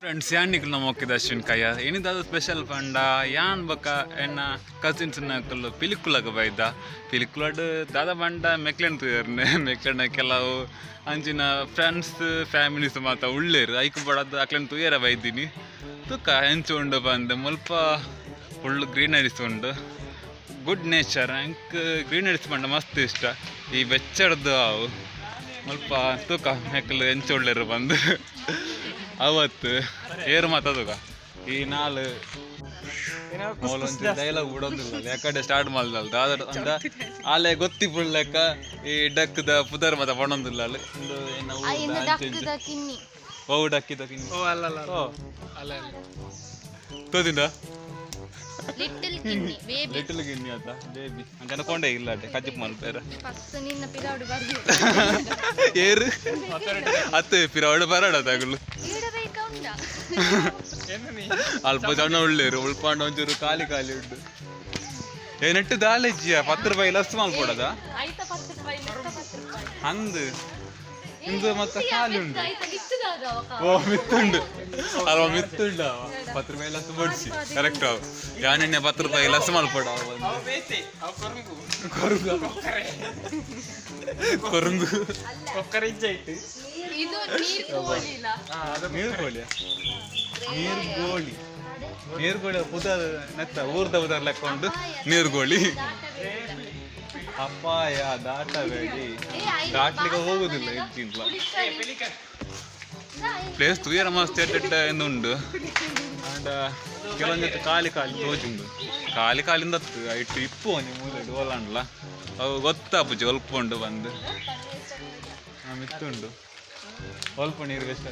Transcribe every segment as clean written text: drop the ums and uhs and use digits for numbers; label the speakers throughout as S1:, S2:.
S1: Friends Jannik ನಮ್ಮ Ashwin ಕಯ್ಯ ಏನಿದಾದ special ಪಂಡ ಯಾನ್ ಬೊಕ ಎನ್ನ ಕಸಿನ್ಸ್ ನಕುಲು ಪಿಲಿಕುಲಗ ಬೈದ ಪಿಲಿಕುಲಡ್ ದಾದ ಪಂಡ ಮೆಕ್ಲೆನ್ ತೂಯರ್ನೆ ಮೆಕ್ಲೆನ ಕೆಲವು ಅಂಚಿನ ಫ್ರೆಂಡ್ಸ್ ಫ್ಯಾಮಿಲೀಸ್ ಮಾತ ಉಳ್ಳೇರು ಐಕ್ ಬಡದ್ ಅಕ್ಲೆನ್ ತೂಯರ ಬೈದಿನಿ ತುಕ್ಕ ಎಂಚ ಉಂಡು ಪಂದ್ ಮುಲ್ಪ ಫುಲ್ ಗ್ರೀನರೀಸ್ ಉಂಡು ಗುಡ್ ನೇಚರ್ ಅಂಕ್ ಗ್ರೀನರೀಸ್ ಪಂಡ ಮಸ್ತ್ ಇಷ್ಟ ಈ ಬೆಚ್ಚಡ್ದು ಅವು ಮುಲ್ಪ ತೂಕ ಮೆಕ್ಲು ಎಂಚ ಉಳ್ಳೇರು ಬಂದು ಅವತ್ತು ಏರು ಮಾತ ತೂಕ ಈ ನಾಲ್ ಡೈಲಾಗ್ ಬಿಡೋದಿಲ್ಲ ಯಾಕಡೆ ಸ್ಟಾರ್ಟ್ ಮಾಡ್ದಲ್ ದಾದ ಅಂದ ಆಲೆ ಗೊತ್ತಿ ಲೆಕ್ಕ ಈ ಡಕ್ಕದ ಪುದರ್ ಮಾತ ಪಣೊಂದಿಲ್ಲ ಅಲ್ಲಿ ಓ ಡಕ್ಕಿದ ಕಿನ್ನಿ
S2: ಓ ಅಲ್ಲ ಅಲ್ಲ
S1: ಓ
S2: ಅಲ್ಲ
S1: ತೋದಿಂದ
S3: ಲಿಟಲ್ ಕಿನ್ನಿ ಬೇಬಿ
S1: ಲಿಟಲ್ ಗಿನ್ನಿ ಆತ ಬೇಬಿ ಅಂಚನ ಕೊಂಡೆ ಇಲ್ಲ ಅಟೆ ಕಜ್ಜಿಪ್ ಮಲ್ಪೇರ
S3: ಫಸ್ಟ್ ನಿನ್ನ ಪಿರಾವಡು ಬರ್ದು
S1: ಏರು ಅತ್ತೆ ಪಿರಾವಡು ಬರಡ ತಗುಲು
S3: ಈಡಬೇಕ ಉಂಡ
S1: ಅಲ್ಪ ಜನ ಉಳ್ಳೇರು ಉಳ್ಪಾಂಡ ಒಂಚೂರು ಖಾಲಿ ಖಾಲಿ ಉಂಟು ಏನೆಟ್ಟು ದಾಲೆಜ್ಜಿಯ 10 ರೂಪಾಯಿ ಲಸ್ ಮಲ್ಪೊಡದ
S3: ಐತ 10 ರೂಪಾಯಿ ಲೆಕ್ಕ 10 ರೂಪಾಯಿ
S1: ಅಂದು ಇಂದು ಮತ್ತೆ ಖಾಲಿ ಉಂಟು
S3: ಐತ ಗಿಚ್ಚದಾದ
S1: ಓ ಮಿತ್ತುಂಡು ಅಲ್ವ ಮಿತ್ತುಂಡು ಅವ 10 ರೂಪಾಯಿ ಲಸ್ ಬಡಿಸಿ ಕರೆಕ್ಟ್ ಅವು ಯಾನೆಣ್ಣೆ 10 ರೂಪಾಯಿ ಲಸ್ ಮಲ್ಪೊಡ
S2: ಅವ ಬೇತೆ ಅವ ಕೊರಂಗು
S1: ಕೊರಂಗು ಕೊರಂಗು
S2: ಕೊಕ್ಕರೆ ಇಜ್ಜ ಇಟ್ಟು
S3: ಇದು ನೀರ್ ಕೋಳಿಲ
S1: ನೀರು ಗೋಳಿಯ ನೀರು ಗೋಳಿ ನೀರು ಗೋಳಿ ಪುದರ್ ನೆತ್ತ ಊರ್ದ ಪುದರ್ ಲೆಕ್ಕ ಉಂಟು ನೀರುಗೋಳಿ ಅಪಾಯ ದಾಟಬೇಡಿ ದಾಟ್ಲಿಕ್ಕೆ ಹೋಗುದಿಲ್ಲ ಇದ್ದಿಲ್ಲ ಪ್ಲೇಸ್ ತುಯರ ಮಸ್ತ್ ಎಡ್ಡೆಡ್ಡ ಉಂಡು ಆಂಡ ಕೆಲವೊಂದು ಖಾಲಿ ಖಾಲಿ ತೋಜುಂಡು ಖಾಲಿ ಖಾಲಿಂದ ಇಟ್ಟು ಇಪ್ಪು ಒಂಜಿ ಮೂಲೆ ಓಲಾಂಡ್ಲ ಅವು ಗೊತ್ತಾಪುಜಿ ಒಲ್ಪ ಉಂಡು ಬಂದು ಮಿತ್ತುಂಡು ಒಲ್ಪ ನೀರು ವೇಸ್ಟ್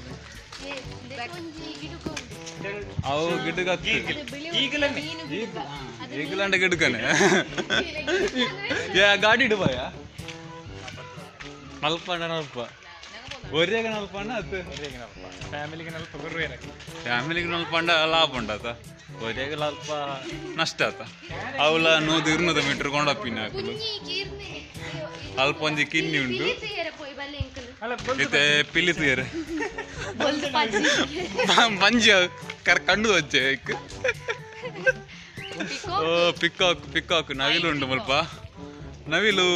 S1: ಅವು ಗಿಡಗತ್ತು ಈಗಲಂಡ ಗಿಡಕನೆ ಯಾ ಗಾಡಿ ಇಡುಬಾಯ ನಲ್ಪಂಡ ನಲ್ಪ ಒರಿಯಾಗ ನಲ್ಪಂಡ ಅದು
S2: ಫ್ಯಾಮಿಲಿಗೆ ನಲ್ಪ ಗುರುವೇರ
S1: ಫ್ಯಾಮಿಲಿಗೆ ನಲ್ಪಂಡ ಲಾಭ ಉಂಡಾತ ಒರಿಯಾಗ ಅಲ್ಪ ನಷ್ಟ ಆತ ಅವಲ 100 200 ಮೀಟರ್ ಕೊಂಡಪ್ಪಿನ ಹಾಕಲು ಅಲ್ಪ ಒಂಜಿ ಕಿನ್ನಿ ಉಂಟು ಇತ್ತೆ ಪಿಲಿ ತುಯರೆ ಮಂಜ ಕರ್ ಕಣ್ಣು ವಚ್ಚೆ ಓ ಪಿಕಾಕ್ ಪಿಕಾಕ್ ನವಿಲು ಉಂಡು ಮುಲ್ಪ ನವಿಲು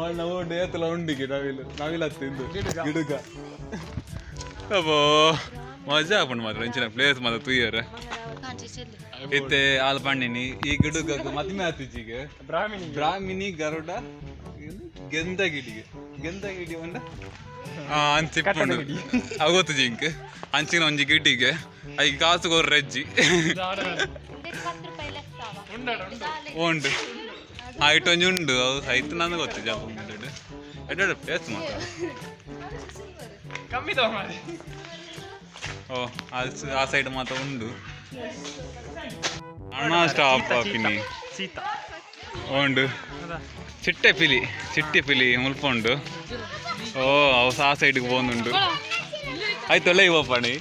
S1: ಉಂಡು ಏತಲ ಉಂಡಿಗೆ ನವಿಲು ನವಿಲು ಹತ್ತಿಂದು ಗಿಡುಗ ಅಬ್ಬೋ ಮಜಾ ಆಪುಂಡು ಮಾತ್ರ ಇಂಚಿನ ಪ್ಲೇಸ್ ಮಾತ್ರ ತುಯ್ಯರ ಇತ್ತೆ ಆಲ್ ಪಂಡಿನಿ ಈ ಗಿಡುಗ ಮದಿಮೆ ಆತಿಜಿಗೆ
S2: ಬ್ರಾಹ್ಮಿಣಿ
S1: ಬ್ರಾಹ್ಮಿಣಿ ಗರುಡ ಗೆಂದಗಿಡಿಗೆ ಗೆಂದಗಿಡಿ ಉಂಡ ಅಂಚಿಪ್ಪುಂಡು ಅವು ಗೊತ್ತು ಜಿಂಕ್ ಅಂಚಿನ ಒಂಜಿ ಗಿಡಿಗೆ ಐಕ್ ಕಾಸು ಕೊರ್ರ ರೆಜ್ಜಿ ಉಂಡು ಹೈಟ್ ಒಂಜಿ ಉಂಡು ಅವು ಹೈಟ್ ನಂದು ಗೊತ್ತು ಜಾಪ ಉಂಡು ಎಡ್ಡೆ ಪ್ಲೇಸ್ ಮಾತ್ರ
S2: ಕಮ್ಮಿ ಮಾಡಿ
S1: ಓ ಆ ಸೈಡ್ ಮಾತ್ರ ಉಂಡು ಅಣ್ಣ ಸ್ಟಾಪ್ ಹಾಕಿನಿ
S2: ಸೀತಾ
S1: ಉಂಡು ಚಿಟ್ಟೆ ಪಿಲಿ ಚಿಟ್ಟೆ ಪಿಲಿ ಮುಲ್ಪ ಉಂಡು ಓ ಅವು ಆ ಸೈಡ್ಗೆ ಪೋಂದುಂಡು ಆಯ್ತು ಒಳ್ಳೆ ಪೋಪಣಿ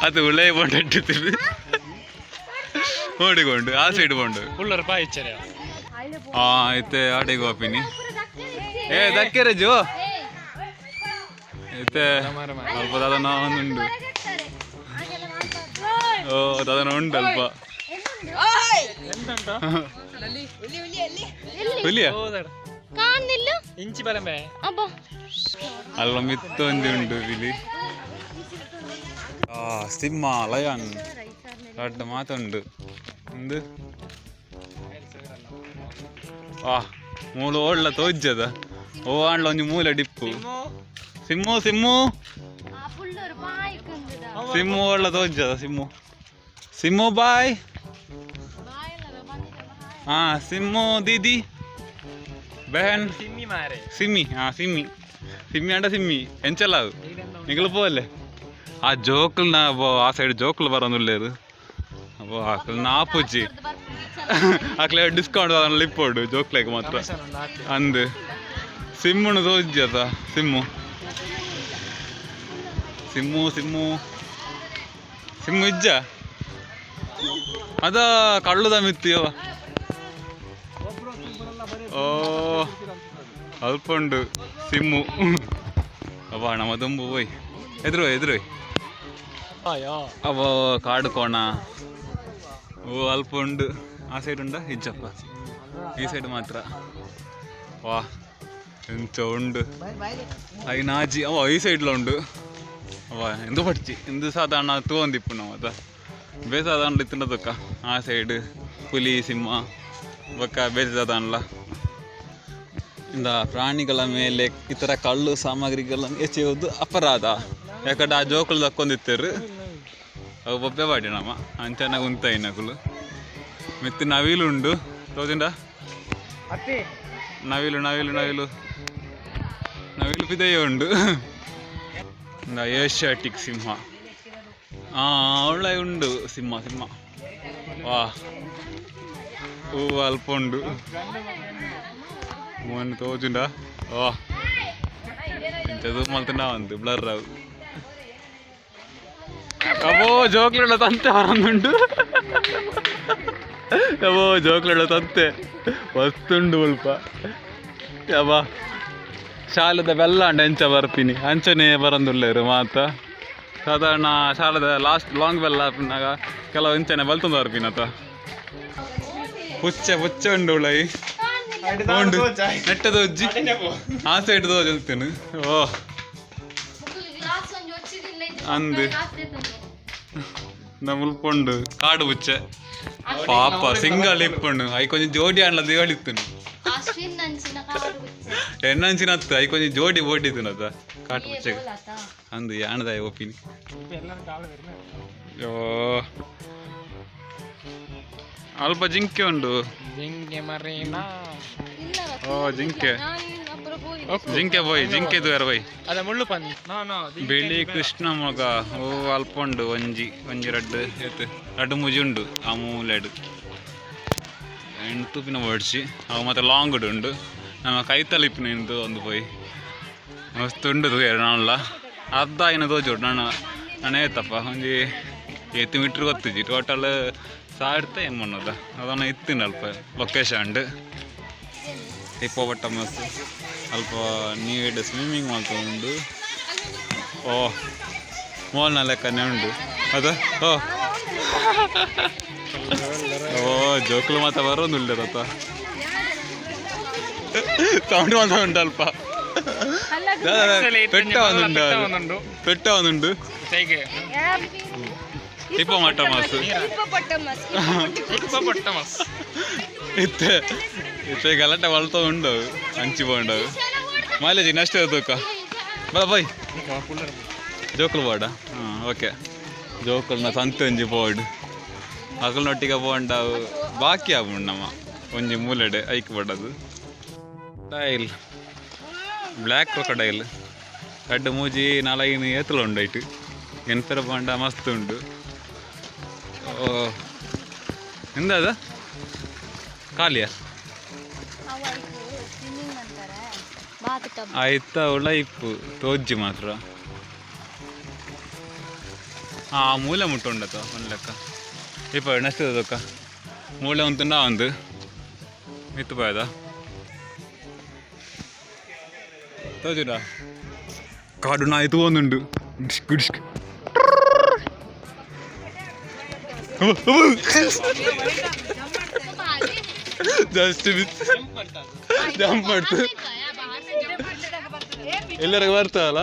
S1: ಅದು ಒಳ್ಳೆ ಪೋಂಡು ಓಡಿಕೊಂಡು ಆ ಸೈಡ್ ಪೋಂಡು
S2: ಉಳ್ಳರು ಬಾಯಿ ಇಚ್ಚರೆ
S1: ಹಾ ಐತೆ ಆಡೆಗೆ ಹೋಪಿನಿ ಏ ದಕ್ಕೆರೆ ಜೋ ಐತೆ ಅಲ್ಪ ದಾದನ ಉಂಡು ಓ ದಾದನ ಉಂಡು ಅಲ್ಪ ಹುಲಿಯ
S3: ಕಾಣಿಲ್ಲ
S2: ಇಂಚಿ ಬಲಮೆ
S3: ಅಬ್ಬಾ
S1: ಅಲ್ಲ ಮಿತ್ತೊಂಜಿ ಉಂಡು ಇಲ್ಲಿ ಆ ಸಿಂಹ ಲಯನ್ ದೊಡ್ಡ ಮಾತುಂಡು ಉಂದು ಆ ಮೂಲ ಓಡ್ಲ ತೋಜ್ಜದ ಓ ಆಂಡ್ಲ ಒಂಜಿ ಮೂಲೆ ಡಿಪ್ಪು ಸಿಮ್ಮು ಸಿಮ್ಮು ಸಿಮ್ಮು ಓಡ್ಲ ತೋಜ್ಜದ ಸಿಮ್ಮು ಸಿಮ್ಮು ಬಾಯ್ ಹಾ ಸಿಮ್ಮು ದೀದಿ ಬೆಹನ್
S2: ಸಿಮ್ಮಿ ಮಾರೆ
S1: ಸಿಮ್ಮಿ ಹಾ ಸಿಮ್ಮಿ ಸಿಮ್ಮಿ ಅಂಡ ಸಿಮ್ಮಿ ಎಂಚಲ್ಲ ಅದು ನಿಗಲು ಪೋಲೆ ಆ ಜೋಕುಲ್ನ ಆ ಸೈಡ್ ಜೋಕುಲು ಬರೋದುಲ್ಲೇರು ಅಬ್ಬೋ ಆಕಲ್ ಆಪುಜಿ ಆಕ್ಲೆ ಡಿಸ್ಕೌಂಟ್ ಅದನ್ನ ಇಪ್ಪೋಡು ಜೋಕ್ಲೆಗ್ ಮಾತ್ರ ಅಂದು ಸಿಮ್ಮುನು ತೋಜಿ ಆತ ಸಿಮ್ಮು ಸಿಮ್ಮು ಸಿಮ್ಮು ಸಿಮ್ಮು ಇಜ್ಜ ಅದ ಕಳ್ಳುದ ಮಿತ್ತಿಯವ ಓ ಅಲ್ಪ ಉಂಡು. ಸಿಮ್ಮು ಅವ ನಮ್ಮ ದುಂಬು ಹೋಯ್ ಎದುರು ಎದುರು ಅವ ಕಾಡು ಕೋಣ ಓ ಅಲ್ಪ ಉಂಡು ಆ ಸೈಡ್ ಉಂಡ ಇಜ್ಜಪ್ಪ ಈ ಸೈಡ್ ಮಾತ್ರ ವಾ ಎಂಚ ಉಂಡು ಐನಾಜಿ ಅವ ಈ ಸೈಡ್ಲ ಉಂಡು ಅವ ಎಂದು ಪಡ್ಚಿ ಎಂದು ಸಾಧಾರಣ ತೂವೊಂದಿಪ್ಪು ನಾವು ಅದ ಬೇಸಾದಾನ್ಲ ಇತ್ತಿನದಕ್ಕ ಆ ಸೈಡ್ ಹುಲಿ ಸಿಂಹ ಬೊಕ್ಕ ಬೇಸಾದಾನ್ಲ ಇಂದ ಪ್ರಾಣಿಗಳ ಮೇಲೆ ಇತರ ಕಳ್ಳು ಸಾಮಗ್ರಿಗಳನ್ನು ಎಸೆಯುವುದು ಅಪರಾಧ ಯಾಕಂದ್ರೆ ಆ ಜೋಕುಲು ದಕ್ಕೊಂದಿತ್ತರು ಅವು ಬೊಬ್ಬೆ ಬಾಡಿ ನಮ್ಮ ಅಂಚನ ಉಂತಾಯಿನಕುಲು ಮೆತ್ತು ನವಿಲು ಉಂಡು ತೋಜಿಂಡ ನವಿಲು ನವಿಲು ನವಿಲು ನವಿಲು ಪಿದೆಯೇ ಉಂಡು ಇಂದ ಏಷ್ಯಾಟಿಕ್ ಸಿಂಹ ಒಳ್ಳೆ ಉಂಡು ಸಿಂಹ ಸಿಂಹ ವಾ ಹೂವು ಅಲ್ಪ ಉಂಡು ಮೊನ್ನೆ ತೋಜುಂಡ ವಾ ಇಂಚ ಮಲ್ತಂಡ ಒಂದು ಬ್ಲರ್ ಅವು ಅಬೋ ಜೋಕ್ಲೆಡ ತಂತೆ ಬರಂದುಂಡು ಅಬೋ ಜೋಕ್ಲೆಡ ತಂತೆ ವಸ್ತುಂಡು ಅಲ್ಪ ಯಬ್ಬ ಶಾಲೆದ ಬೆಲ್ಲ ಅಂಡ ಎಂಚ ಬರ್ಪಿನಿ ಅಂಚನೆ ಬರಂದುಲ್ಲೇರು ಮಾತ ಸಾಧಾರಣ ಶಾಲೆದ ಲಾಸ್ಟ್ ಲಾಂಗ್ ಬೆಲ್ಲ ಆಪಿನಾಗ ಕೆಲವು ಇಂಚನೆ ಬಲ್ತೊಂದು ಬರ್ಪಿನತ ಪುಚ್ಚೆ ಪುಚ್ಚೆ ಉಂಡು ಉಳೈ ಉಂಡು ನೆಟ್ಟದ ಉಜ್ಜಿ ಆ ಸೈಡ್ ದೋಜ ಓ ಅಂದು ಮುಲ್ಪೊಂಡು ಕಾಡು ಪುಚ್ಚೆ ಪಾಪ ಸಿಂಗಲ್ ಇಪ್ಪುಂಡು I ಕೊಂಚ ಜೋಡಿ ಆಂಡ್ಲ ದೇವಳಿತ್ತುನು ಎಣ್ಣಂಚಿನ ಅತ್ತು I ಕೊಂಚ ಜೋಡಿ ಬೋಡಿತ್ತು ಅತ್ತ ಕಾಟು ಪುಚ್ಚೆ ಅಂದು ಯಾಣದಾಯ ಒಪ್ಪಿನಿ ಯೋ ಅಲ್ಪ ಜಿಂಕೆ ಉಂಡು ಓ ಜಿಂಕೆ ಜಿಂಕೆ ಬೋಯ್ ಜಿಂಕೆ ದುಯರ್ ಬೋಯ್ ಬಿಳಿ ಕೃಷ್ಣ ಮಗ ಓ ಅಲ್ಪ ಉಂಡು ಒಂಜಿ ಒಂಜಿ ರಡ್ಡು ಏತ್ ರಡ್ಡು ಮುಜಿ ಉಂಡು ಆ ಮೂಲೆಡು ಎಂಟು ಪಿನ ಓಡಿಸಿ ಅವು ಮತ್ತೆ ಲಾಂಗ್ ಉಂಡು ನಮ್ಮ ಕೈತಲಿಪ್ಪಿನ ಇಂದು ಒಂದು ಪೋಯಿ ಮಸ್ತ್ ಉಂಡು ತೂಯರ್ ನಾನ್ಲ ಅರ್ಧ ಐನ ತೋಜೋಡು ನಾನು ನಾನು ಏತಪ್ಪ ಒಂಜಿ ಏತ್ ಮೀಟ್ರ್ ಗೊತ್ತಿಜ್ಜಿ ಟೋಟಲ್ ಸಾವಿರದ ಎಮ್ಮನ್ನದ ಅದನ್ನು ಇತ್ತಿನ ಅಲ್ಪ ಲೊಕೇಶನ್ ಉಂಡು ಹಿಪ್ಪೋಪೊಟಮಸ್ ಅಲ್ಪ ನೀರು ಸ್ವಿಮ್ಮಿಂಗ್ ಉಂಡು ಓ ಮೋಲ್ನ ಲೆಕ್ಕನೆ ಉಂಡು ಅದ ಓ ಓ ಜೋಕುಲು ಮಾತ ಬರೋದುಂಡು ರಥ ಸೌಂಡ್ ಮಾತ್ರ ಉಂಟು ಅಲ್ಪ ಪೆಟ್ಟ ಒಂದುಂಡು ಪೆಟ್ಟ ಒಂದುಂಡು ಹಿಪ್ಪೋಪೊಟಮಸ್ ಇತ್ತೆ ಇತ್ತೆ ಗಲಾಟೆ ಬಲ್ತ ಉಂಡು ಅಂಚಿ ಬೋಂಡವು ಮೈಲೇಜ್ ಇನ್ನಷ್ಟೇ ತೂಕ ಬಲ ಬಾಯ್ ಜೋಕುಲು ಬೋರ್ಡ ಹಾಂ ಓಕೆ ಜೋಕುಲ್ನ ಸಂತೆ ಒಂಜಿ ಬೋರ್ಡ್ ಅಕಲ್ನೊಟ್ಟಿಗೆ ಪೋಂಡವು ಬಾಕಿ ಆಪುಂಡು ನಮ್ಮ ಒಂಜಿ ಮೂಲೆಡೆ ಐಕ್ ಬೋಡದು ಡೈಲ್ ಬ್ಲ್ಯಾಕ್ ಕ್ರೊಕೊಡೈಲ್ ರಡ್ಡು ಮೂಜಿ ನಾಲೈನು ಏತುಲ ಉಂಡು ಐಟ್ ಎಂತರ ಪಂಡ ಮಸ್ತ್ ಉಂಡು ಓ ಎಂದ ಅದ ಖಾಲಿಯ ಆಯ್ತಾ ಉಳ ಇಪ್ಪು ತೋಜ್ಜಿ ಮಾತ್ರ ಆ ಮೂಲೆ ಮುಟ್ಟು ಉಂಡತ ಒಂದು ಲೆಕ್ಕ ಇಪ್ಪ ನೆಕ್ಸ್ಟ್ ಮೂಲೆ ಉಂತುಂಡ ಒಂದು ಮಿತ್ತು ಪೋಯದ ತೋಜುಡ ಕಾಡು ನಾಯಿ ತೂವೊಂದುಂಡು disc disc just miss jump ಮಾಡ್ತು ಎಲ್ಲರಿಗೂ ಬರ್ತದಲ್ಲ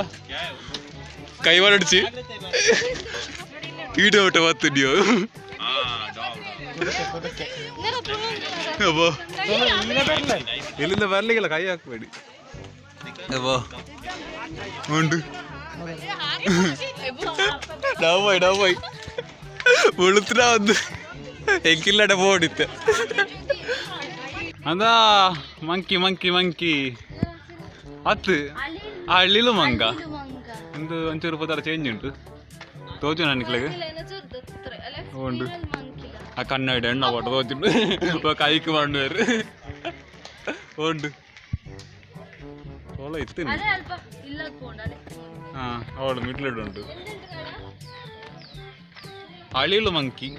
S1: ಕೈ ಹೊರಡಿಸಿ ಈಟ ಊಟ ಬತ್ತು ನೀವು ಅಬ್ಬೋ ಎಲ್ಲಿಂದ ಬರ್ಲಿಕ್ಕಿಲ್ಲ ಕೈ ಹಾಕ್ಬೇಡಿ ಅಬ್ಬೋ ಉಂಟು ಡಬ್ಬಾಯ್ ಡಬ್ಬಾಯ್ ಉಳುತ್ರ ಒಂದು ಎಂಕಿಲ್ಲಡ ಬೋಡಿತ್ತೆ ಅಂದ ಮಂಕಿ ಮಂಕಿ ಮಂಕಿ ಅತ್ತು ಅಳ್ಳಿಲು ಮಂಗ ಒಂದು ಒಂಚೂರು ಪದಾರ ಚೇಂಜ್ ಉಂಟು ತೋಜು ನನಗೆ ಉಂಡು ಆ ಕನ್ನಡ ಎಣ್ಣ ಪೋಟ ತೋಜುಂಡು ಕೈಕ್ பண்ணுவாரு ಉಂಡು ಓಲ ಇತ್ತು ಹಾಂ ಅವಳು ಮಿಡ್ಲೆಡ್ ಉಂಟು ಅಳಿಲು ಮಂಕಿ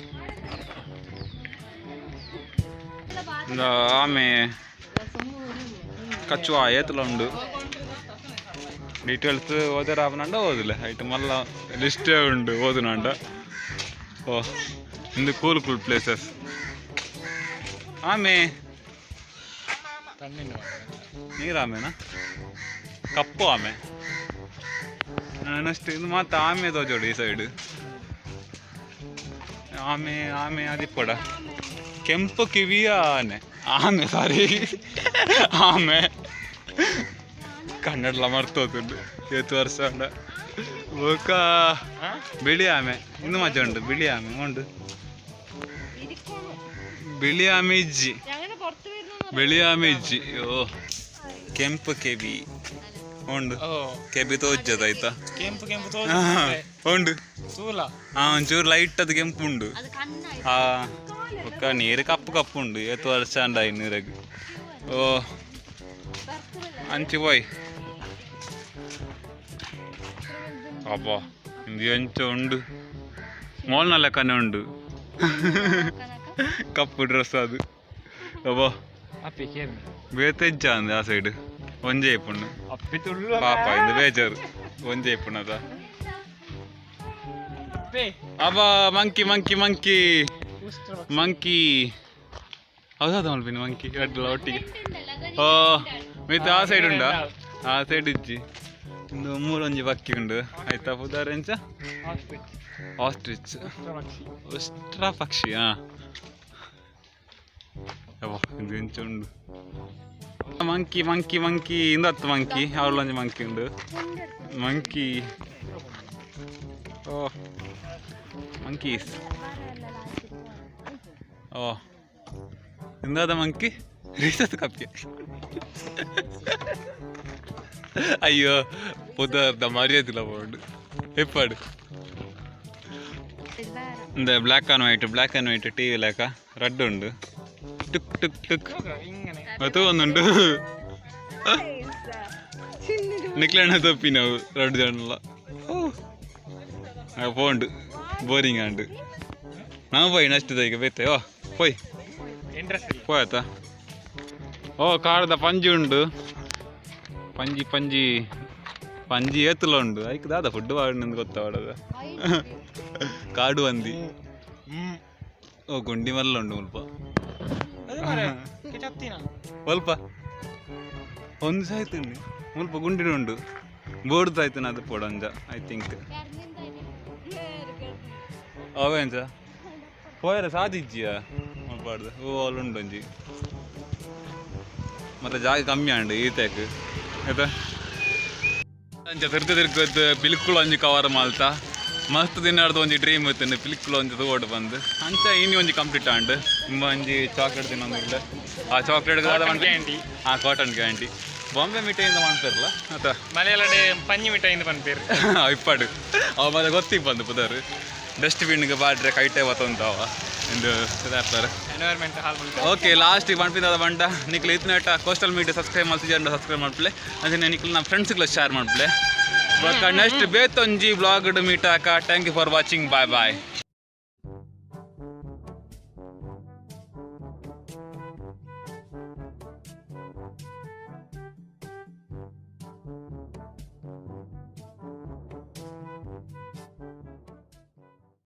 S1: ಆಮೆ ಕಚ್ಚುವ ಏತುಲ ಉಂಡು ಡೀಟೇಲ್ಸ್ ಓದರ ಆಪನಂಡ ಓದಿಲ್ಲ ಐಟ್ ಮಲ್ಲ ಲಿಸ್ಟೇ ಉಂಡು ಓದುನಾಂಡ. ಓ ಇಂದು ಕೂಲ್ ಕೂಲ್ ಪ್ಲೇಸಸ್. ಆಮೆ ನೀರಾಮೆನಾ? ಕಪ್ಪು ಆಮೆ. ನೆಕ್ಸ್ಟ್ ಇದು ಮಾತ್ರ ಆಮೆ ತೋಜೋಡು ಈ ಸೈಡ್. ಆಮೆ ಆಮೆ ಅದಿಪ್ಪಡ ಕೆಂಪು ಕಿವಿಯ ಆನೆ. ಆಮೆ ಸಾರಿ ಆಮೆ ಕನ್ನಡಲ ಮರ್ತೋತುಂಡು ಏತು ವರ್ಷ ಉಂಡ. ಬೊಕ ಬಿಳಿ ಆಮೆ ಇಂದು ಮಜಾ ಉಂಡು. ಬಿಳಿ ಆಮೆ ಉಂಡು. ಬಿಳಿ ಆಮೆ ಇಜ್ಜಿ. ಬಿಳಿ ಆಮೆ ಇಜ್ಜಿ. ಓ ಕೆಂಪು ಕೆವಿ ಉಂಡು. ಕೆಬಿ ತೋಜ್ಜದ ಆಯ್ತಾ?
S2: ಕೆಂಪು ಕೆಂಪು
S1: ಉಂಡು. ಒಂಚೂರು ಲೈಟ್ ಅದು ಕೆಂಪು ಉಂಡು. ಬೊಕ್ಕ ನೀರು ಕಪ್ಪು ಕಪ್ಪು ಉಂಡು. ಏತು ವರ್ಷ ಅಂಡಾಯಿ ನೀರಾಗ. ಓ ಅಂಚಿ ಪೋಯ್ ಅಬ್ಬಾ ಇಂದು ಎಂಚ ಉಂಡು. ಮೋಲ್ನ ಲೆಕ್ಕನೆ ಉಂಡು. ಕಪ್ಪು ಡ್ರೆಸ್ ಅದು. ಅಬ್ಬಾ ಬೇತೆ ಇಜ್ಜ ಅಂದೆ ಆ ಸೈಡ್ ಒಂಜೇ ಇಪ್ಪುಂಡು. ಪಾಪ ಇಂದು ಬೇಜಾರು ಒಂಜೇ ಇಪ್ಪುಣದ. ಅಬ್ಬಾ ಮಂಕಿ ಮಂಕಿ ಮಂಕಿ ಮಂಕಿ. ಹೌದಾ ಮಲ್ಪಿನ ಮಂಕಿ ಅಡ್ಡಲ ಒಟ್ಟಿಗೆ. ಓ ಮಿತ್ ಆ ಸೈಡ್ ಉಂಡಾ? ಆ ಸೈಡ್ ಇಜ್ಜಿ. ಇಂದು ಮೂರೊಂಜಿ ಬಕ್ಕಿ ಉಂಡು ಆಯ್ತಾ? ಪುದಾರ್ ಎಂಚ? ಆಸ್ಟ್ರಿಚ್ ಉಷ್ಟ್ರ ಪಕ್ಷಿ. ಹಾಂ ಇದು ಎಂಚ ಉಂಡು. ಮಂಕಿ ಮಂಕಿ ಮಂಕಿ ಇಂದು ಹತ್ತು ಮಂಕಿ. ಅವಳೊಂಜಿ ಮಂಕಿ ಉಂಡು. ಮಂಕಿ. ಓ ಮಂಕೀಸ್. ಓ ಇಂದಾದ ಮಂಕಿ ರೀಸತ್ ಕಪ್ಪಿ. ಅಯ್ಯೋ ಪುದರ್ದ ಮರ್ಯಾದಿಲ್ಲ ಬೋರ್ಡ್ ಎಪ್ಪಾಡು. ಇಂದ black and white, black and white TV ಲೆಕ್ಕ ರಡ್ಡ್ ಉಂಡು. ಟುಕ್ ಟುಕ್ ಟುಕ್ ಮತ್ತು ಒಂದುಂಡು. ನಿಕ್ಲೆಣ್ಣ ತಪ್ಪಿ ನಾವು ರಡ್ಡು ಜನಲ್ಲ ಪೋಂಡು ಬೋರಿಂಗ್ ಆಂಡು. ನಾವು ಪೋಯ್ ನೆಕ್ಸ್ಟ್ ಈಗ ಬೇತೆ. ಓ ಪೋಯ್ ಪೋಯತ. ಓ ಕಾಡ್ದ ಪಂಜಿ ಉಂಡು. ಪಂಜಿ ಪಂಜಿ ಪಂಜಿ ಏತುಲ ಉಂಡು. ಐಕ್ ದಾದ ಫುಡ್ ವಾಡಿನ ಗೊತ್ತಾವಡದ ಕಾಡು ಹಂದಿ. ಓ ಗುಂಡಿ ಮಲ್ಲ ಉಂಡು ಮುಲ್ಪ. ಮುಲ್ಪ ಒಂದು ಸಾಯ್ತು ಮುಲ್ಪ ಗುಂಡಿ ಉಂಡು. ಬೋರ್ಡ್ ಸಾಯ್ತು ಅದು ಪೋಡಂಜ I think. ಅವೆಂಚ ಪೋಯರ ಸಾದಿಜ್ಜಿಯ ಮುಲ್ಪಾಡ್ದು. ಓ ಅಲ್ಲಿ ಉಂಡು ಒಂಜಿ. ಮತ್ತೆ ಜಾಗ ಕಮ್ಮಿ ಆಂಡು ಈತೆಕ್ ಆಯ್ತಾ. ಅಂಚ ತಿರ್ಗ ತಿರ್ಗದ್ದು ಪಿಲಿಕುಳ ಒಂಜಿ ಕವರ್ ಮಾಲ್ತ ಮಸ್ತ್ ದಿನಾಡ್ದು ಒಂಜಿ ಡ್ರೀಮ್ ಇತ್ತು ಪಿಲಿಕುಳ ಒಂಜಿ ತೋಡು ಬಂದು ಅಂಚ ಇನಿ ಒಂಜಿ ಕಂಪ್ಲೀಟ್ ಆಂಡ್. ತುಂಬ ಒಂಜಿ ಚಾಕ್ಲೇಟ್ ತಿನ್ನೊಂದಿಲ್ಲ. ಆ ಚಾಕ್ಲೇಟ್
S2: ಕ್ಯಾಂಡಿ.
S1: ಹಾಂ ಕಾಟನ್ ಕ್ಯಾಂಡಿ ಬಾಂಬೆ ಮಿಠಾಯಿಂದ ಮನ್ಪೇರ್ಲ ಆತ.
S2: ಮಲಯಾಳಡೆ ಪಂಜಿ ಮಿಠಾಯಿಂದ ಪನ್ಪೇರು.
S1: ಇಪ್ಪಾಡು ಅವ ಮತ್ತೆ ಗೊತ್ತಿಗೆ ಬಂದು ಪುದರ್. ಡಸ್ಟ್ಬಿನ್ಗೆ ಬಾಡ್ರೆ ಕೈಟೆ ಬತ್ತಂತವ ಎಂದು ರ್ಯಾಪರ್
S2: ಎನ್ವೈರ್ಮೆಂಟ್ ಹಾಲ್.
S1: ಓಕೆ ಲಾಸ್ಟಿಗೆ ಪನ್ಪಿಂದ ಬಂಡ ನಿಕ್ಲು ಇತ್ನೇಟ ಕೋಸ್ಟಲ್ ಮೀಡಿಯಾ ಸಬ್ಸ್ಕ್ರೈಬ್ ಮಾಡ್ತಿದ್ದೆ ಸಬ್ಸ್ಕ್ರೈಬ್ ಮಾಡ್ಪ್ಲೆ. ಅಂಚನೆ ನಿಕ್ಲು ನಮ್ಮ ಫ್ರೆಂಡ್ಸ್ಗಳು ಶೇರ್ ಮಾಡ್ಪ್ಲೆ. ಬಟ್ ನೆಕ್ಸ್ಟ್ ಬೇತೊಂಜಿ ಬ್ಲಾಗ್ ಮೀಟ್ ಹಾಕ. Thank you for watching. Bye bye.